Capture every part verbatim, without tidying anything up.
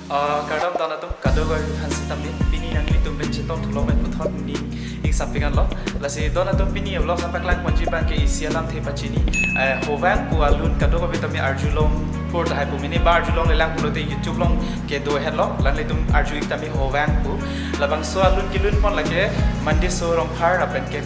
Ah, kardom don atum kadokave aphan sitame, pini nanglitum pen chetong thulong pen puthot ning ingsampik anlo. Lasi don atum pini vlog sampaklang ponji abangke isi alamthe pachini, eh, Hovang pu alun kadokave tame arjulong pur tahai pu mini ba arjulongle lang pulote YouTube along kedo hetlo, nanglitum arju ik tame Hovang pu. Labangso alun kelun pon lake Mandiso Rongphar lapen ke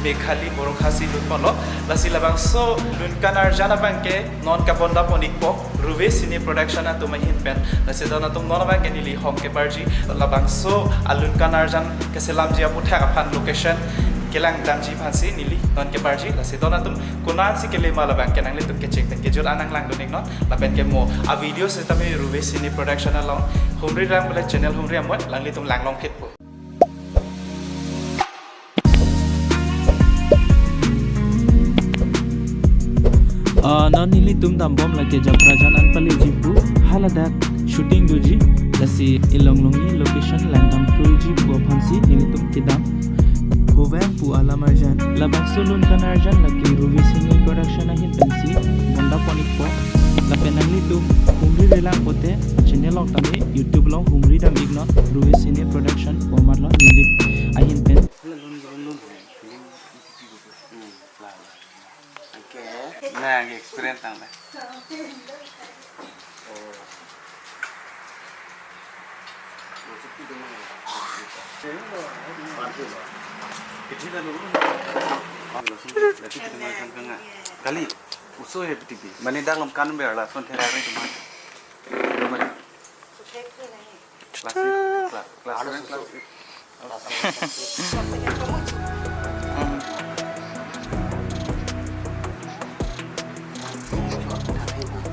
Meghali Borakhasi lun ponlo. Lasi labangso lun kanarjan abangke non kabonda pon ikpo Ruve Cine Production atum ahin pen. Lasi don atum non abangke neli hong keparji, labangso alun kanarjan keselamji aputhak aphan location kelang damji aphansi neli non keparji. Lasi don atum konatsi kele ma labangke nanglitum kecheng pen kejut an nanglangdun iknon. Lapen ke mo a video sitame Ruve Cine Production along humri lang pule channel humri amat, nanglitum langlong phitpo. Ah, non nelitum dambom lake Japrajan an paleji pu, haladak shooting doji, lasi ilong longni location langdam proji pu aphansi nelitum kedam Hovang pu alam arjan. Labangso lun kanarjan lake Ruve Cine Production ahin pensi bonda pon ikpo. Lapen nanglitum humri relang pote channel along tame YouTube along humri dam iknon, Ruve Cine Production format lo neli ahin pen. Lun, lun, lun, lun. Hmm, la, la. Okay. Nang experience tang na. Oh. Kali, uso he pitipi. Mane dak lom kan ber lason thera ring teman. Classic, cla-, classic, classic. Hmm.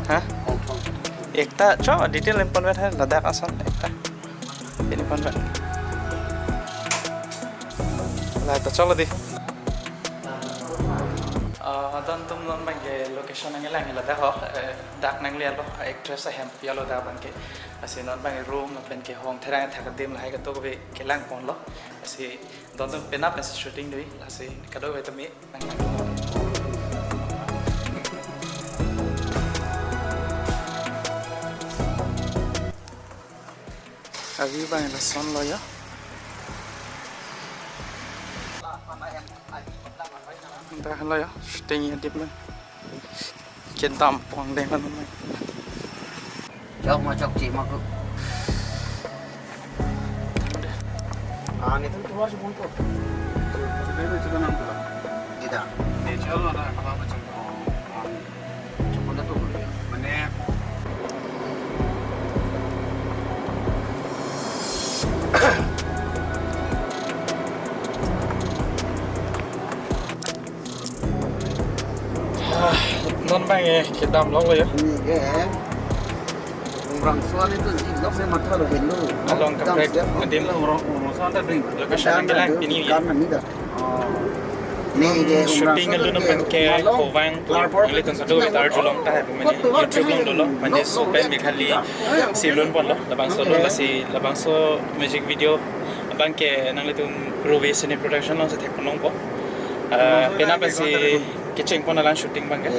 Hah? Ekta, cho, detail lem ponvet hai, ladak ason, ekta. Ini ponvet. La, to chalo di. Ah, don atum non abangke location nangkelang ladak ho, eh, dak nanglelo, actress ahem pi alo dak abangke. Lasi non abangke room lapen ke hong therang thak adim lahai kadokave kelang ponlo. Lasi don atum penap pensi shooting dui. Lasi kadokave tame nang. A-view abang lason lo ya. Dah lo ya, shooting ya dip lo. Kedam pon deng lo. Chok ma chokche ma ko. Ah, netum keluar si bungkot. Sudah itu juga nampak. Tidak. Nature lo na, apa macam. Oh, ah. Chok ma tu. Mane. Ah, non abangke kedam lok lo ya. Ini ke. Umrang suan itu di lok saya mata lo hello. Along kaprek adim lo. Umrang, umrang suan tadi. Location nangkelang pini. Karena ini dah. Oh. Ini ke umrang suan. Shooting alun abangke Hovang. Nanglitum kadokave ta arjulong tahai pu mane YouTube along dolo. Mandiso pen Meghali si lun ponlo. Labangso lun lasi labangso music video abangke nanglitum Ruve Cine Production alongsi thek pon longpo. Eh, penap pensi kecheng pon alang shooting abangke.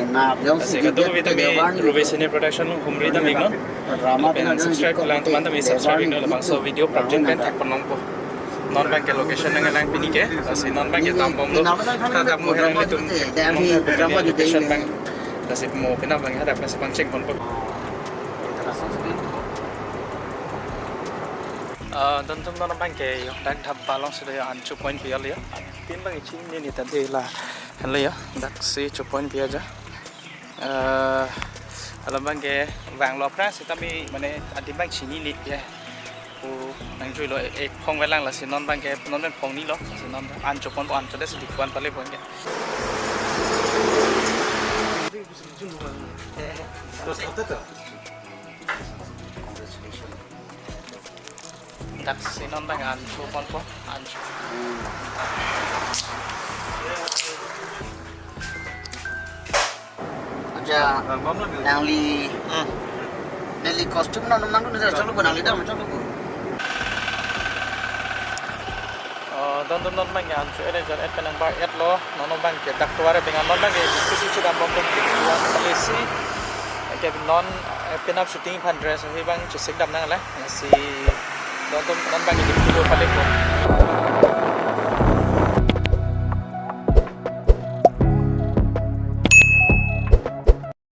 Lasi kadokave tame Ruve Cine Production along humri dam iknon. Lapen subscribe lang teman tame subscribe iknon, labangso video prapjin pen thek pon longpo. Non abangke location nangkelang pini ke. Lasi non abangke dambom lo. Hadak mo nanglitum location abang. Lasi mo penap abang hadak pensi pangcheng ponpo. Ah, don atum non abangke yo, dak dhaba alongsi do yo, an chopoin pi alo yo. Tin abang iching ni ni ta de la. Hello yo, daksi chopoin pi aja. Eh, alam abangke vanglo aphrang sitame mane adim abang chinine ya. Pu nangjuilo, eh, eh, phong velang lasi non abangke non pen phong nilo, lasi non an chopon po, an chodet si dikwan pale pon ke. Daksi non abang an chopon po, an cho. Acha, nangli, hmm, neli costume non nangdun aja, chalo ko nangli dam, chalo ko. Oh, don atum non abangke an cho-et aja, et pen nangbar-et lo, non abangke dak tovar abang non abangke, isi isi dambom lo, isi isi. Ke non, Penap shooting aphan dress ahi abang chesek dam nang le. Lasi non atum non abang ini video pale ko.